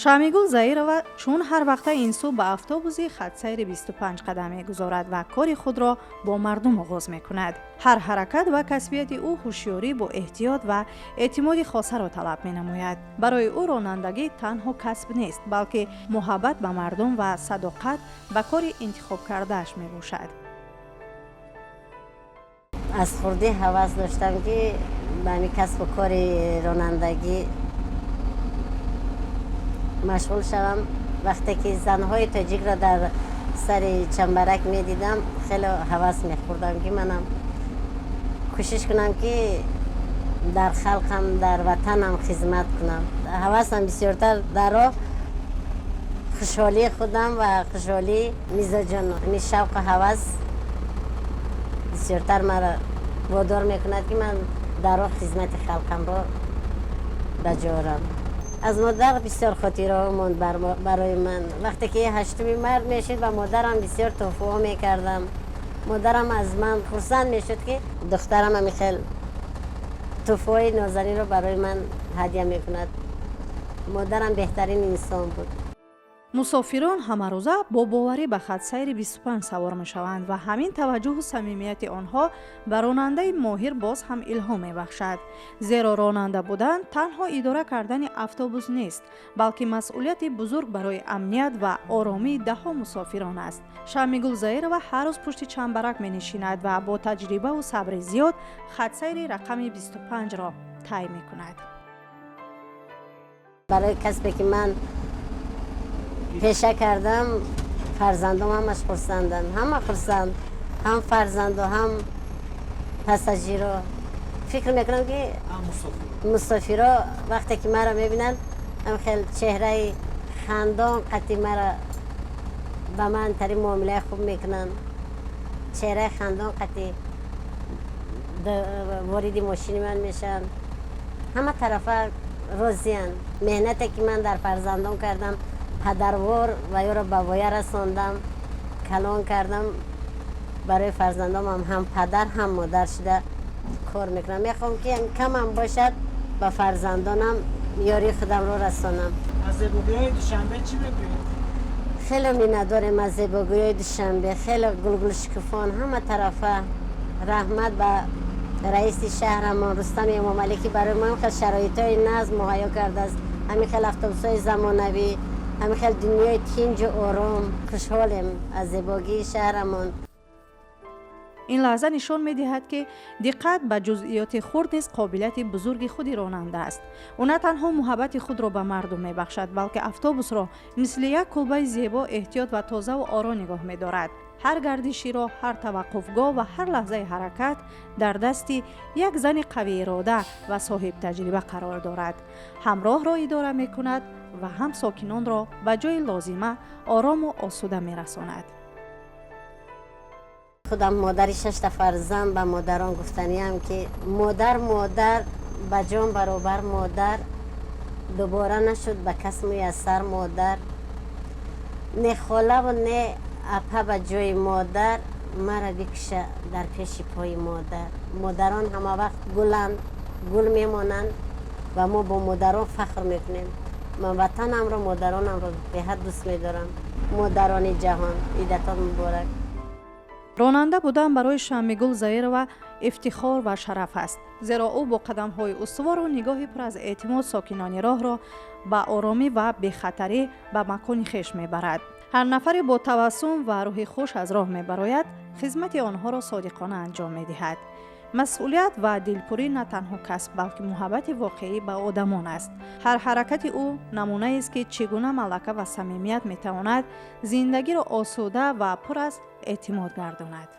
Шамигул Заирова чун ҳар вақта ин сӯ ба автобуси хатсайри 25 қадам мегузорад ва кори худро бо мардум оғоз мекунад. Ҳар ҳаракат ва касбияти ӯ ҳушёрӣ, бо эҳтиёт ва эътимоди хосаро талаб менамояд. Барои ӯ ронандагӣ танҳо касб нест, балки муҳаббат ба мардум ва садоқат ба кори интихобкардааш мебошад. Аз хурдӣ ҳавас доштам, ки ба ҳамин касбу кори ронандагӣ машғул шавам. Вақте ки занҳои тоҷикро дар сари чамбарак медидам, хеле ҳавас мехӯрдам, ки манам кӯшиш кунам, ки дар халқам, дар ватанам хизмат кунам. Ҳавасам бисёртар дар роҳ хушҳолии худам ва хушҳолии мизоҷон. Ҳамин шавқу ҳавас бисёртар маро водор мекунад, ки ман дар роҳ хизмати халқамро ба ҷо орам. Аз модар бисёр хотираҳо монд барои ман. Вақте ки 8-уми март мешуд, ба модарам бисёр тӯҳфаҳо мекардам. Модарам аз ман хурсанд мешуд, ки духтарам ҳамин хел тӯҳфаҳои нозанинро барои ман ҳадя мекунад. Модарам беҳтарин инсон буд. Мусофирон ҳамарӯза бо боварӣ ба хатсайри 25 савор мешаванд ва ҳамин таваҷҷӯҳу самимияти онҳо ба ронандаи моҳир боз ҳам илҳом мебахшад, зеро ронанда будан танҳо идора кардани автобус нест, балки масъулияти бузург барои амният ва оромии даҳҳо мусофирон аст. Шамигул Заирова ҳар рӯз пушти чамбарак менишинад ва бо таҷрибаву сабри зиёд хатсайри рақами 25-ро тай мекунад. Барои касбе ки ман пеша кардам, фарзандом ҳамаш хурсанданд, ҳама хурсанд, ҳам фарзанду, ҳам пассажиро. Фикр мекунам, ки мусофиро вақте ки маро мебинанд, ҳам хел чеҳраи хандон қати мара ба ман тари муомилаи хуб мекунанд. Чеҳраи хандон қати вориди мошини ман мешаванд. Ҳама тарафа розиянд. Меҳнате ки ман дар фарзандон кардам, падарвор ва ёро ба воя расондам, калон кардам, барои фарзандомам ҳам падар, ҳам модар шуда кор мекунам. Мехоҳам, ки камам бошад, ба фарзандонам ёрии худамро расонам. Аз зебогиҳои Душанбе чӣ мегӯед? Хеле миннатдорем аз зебогиҳои Душанбе, хеле гулгулшукуфон ҳама тарафа. Раҳмат ба раиси шаҳрамон Рустами Эмомалӣ, ки барои мо хел шароитҳои нағз муҳайё кардааст, ҳамин хел автобусҳои замонавӣ, ҳамин хел дунёи тинҷу ором. Хушҳолем аз зебогии шаҳрамон. Ин лаҳза нишон медиҳад, ки диққат ба ҷузъиёти хурд низ қобилияти бузурги худи ронанда аст. Ӯ на танҳо муҳаббати худро ба мардум мебахшад, балки автобусро мисли як кулбаи зебо эҳтиёт ва тозаву оро нигоҳ медорад. Ҳар гардиши роҳ, ҳар таваққуфгоҳ ва ҳар лаҳзаи ҳаракат дар дасти як зани қавиирода ва соҳибтаҷриба қарор дорад. Ҳам роҳро идора мекунад ва ҳам сокинонро ба ҷои лозима орому осуда мерасонад. Худам модари шашта фарзанд, ба модарон гуфтаниам, ки модар, модар ба ҷон баробар, модар дубора нашуд ба кас муяссар. Модар не холаву не апа ба ҷои модар, мара бикуша дар пеши пои модар. Модарон ҳама вақт гуланд, гул мемонанд ва мо бо модарон фахр мекунем. Ман ватанамро, модаронамро беҳад дӯст медорам. Модарони ҷаҳон, идатон муборак! Ронанда будан барои Шамигул Заирова ифтихор ва шараф аст, зеро ӯ бо қадамҳои устувору нигоҳи пур аз эътимод сокинони роҳро ба оромӣ ва бехатарӣ ба макони хеш мебарад. Ҳар нафаре бо табассум ва рӯҳи хуш аз роҳ мебарояд, хизмати онҳоро содиқона анҷом медиҳад. Масъулият ва дилпурӣ на танҳо касб, балки муҳаббати воқеӣ ба одамон аст. Ҳар ҳаракати ӯ намунаест, ки чӣ гуна малака ва самимият метавонад зиндагиро осуда ва пур аз эътимод гардонад.